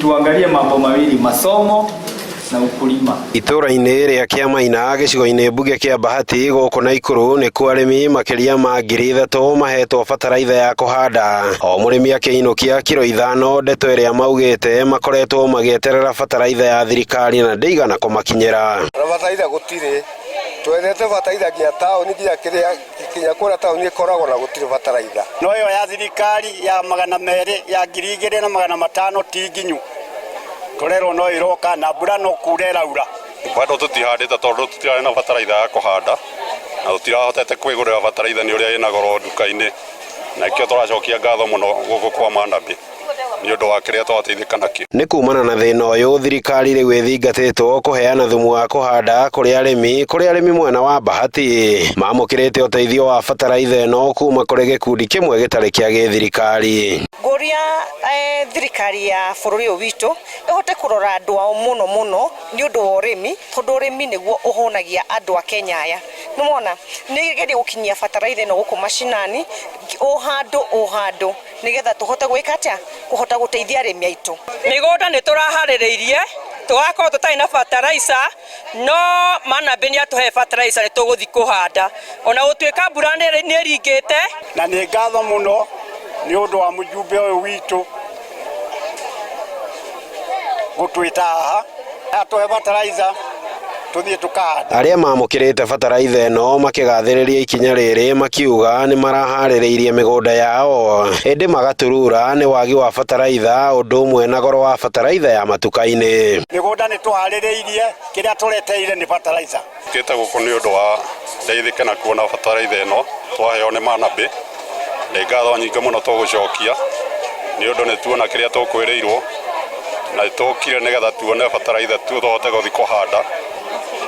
Tuangalie mambo mawili, masomo na ukulima. Itũra-inĩ rĩa Kĩamaina gĩcigo-inĩ mbunge kĩa Bahati gũkũ Naikuru nĩkuo arĩmi makĩria ma 3,000 mahetwo bataraitha ya kũhanda, o mũrĩmi akĩinũkia kiro 5, ndeto ĩrĩa maugĩte makoretwo magĩeterera bataraitha ya thirikari na ndĩigana kũmakinyĩra. Na bataraitha gũtirĩ, twethete bataraitha nginya taũni, nginya kĩrĩa nginya kũrĩa taũni ĩkoragwo na gũtirĩ bataraitha. No ĩyo ya thirikari ya 200, ya 2,500 ti nginyu, tũrerwo no ĩroka na mbura no kura ĩraura. Bado tũtihandĩte tondũ tũtirarĩ na bataraitha ya kũhanda na tũtirahotete kwĩgũrĩra bataraitha nĩ ũrĩa ĩna goro nduka-inĩ, na nĩkĩo tũracokia ngatho mũno gũkũ kwa Manabĩ nĩ ũndũ wa kĩrĩa twateithĩka nakĩo. Nĩ kumana na thĩna ũyũ, thirikari rĩu ĩthingatĩtwo kũheana thumu wa kũhanda kũrĩ arĩmi mwena wa Bahati mamũkĩrĩte ũteithio wa bataraitha ĩno kuma kũrĩ gĩkundi kĩmwe gĩtarĩ kĩa gĩthirikari. Ngũria thirikari ya bũrũri ũyũ witũ ĩhote kũrora andũ ao mũno mũno nĩ ũndũ wa ũrĩmi, tondũ ũrĩmi nĩguo ũhũnagia andũ a Kenya aya. Nĩwona nĩ ĩgerie gũkinyia bataraitha ĩno gũkũ macinani, o handũ o handũ, nĩgetha tũhote gwĩka atĩa, kũhota gũteithia arĩmi aitũ. Mĩgũnda nĩ tũraharĩrĩirie, tũgakorwo tũtarĩ na fertilizer, no Manabĩ nĩ atũhe fertilizer, nĩ tũgũthiĩ kũhanda ona gũtuĩka mbura nĩ ĩringĩte. Na nĩ ngatho mũno nĩ ũndũ wa mũjumbe ũyũ witũ gũtwĩta haha atũhe bataraitha tũthiĩ tũkahanda. Arĩa mamũkĩrĩte bataraitha ĩno makĩgathĩrĩria ikinya rĩrĩ, makiuga nĩ maraharĩrĩirie mĩgũnda yao ĩndĩ magaturura nĩ wagi wa bataraitha ũndũ ũmwe na goro wa bataraitha ya matuka-inĩ. Mĩgũnda nĩ tũharĩrĩirie, kĩrĩa tũreteire nĩ bataraitha. Kĩte gũkũ nĩ ũndũ wa ndeithĩke na kuona bataraitha ĩno twaheo nĩ Manabĩ. Nĩ ngatho nyingĩ mũno tũgũcokia nĩ ũndũ nĩ tuona kĩrĩa tũkwĩrĩirwo na tũkire nĩgetha tuone bataraitha tũhote gũthiĩ kũhanda,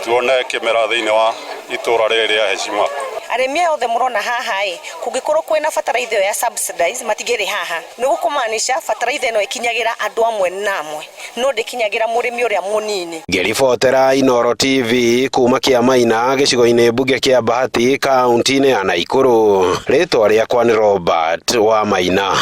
tuone kĩmera thĩinĩ wa itũra rĩrĩ rĩa heshima. Arĩmi aya othe mũrona haha ĩ, kũngĩkorwo kwĩna bataraitha ĩyo ya subsidize, matingĩrĩ haha. Nĩ gũkũmaanisha bataraitha ĩno ĩkinyagĩra andũ amwe na amwe, no ndĩkinyagĩra mũrĩmi ũrĩa mũnini. Ngĩribotera Inooro TV kuma Kĩamaina gĩcigo-inĩ mbunge kĩa Bahati, kaunti-inĩ ya Naikuru, rĩtwa rĩakwa nĩ Robert Wamaina.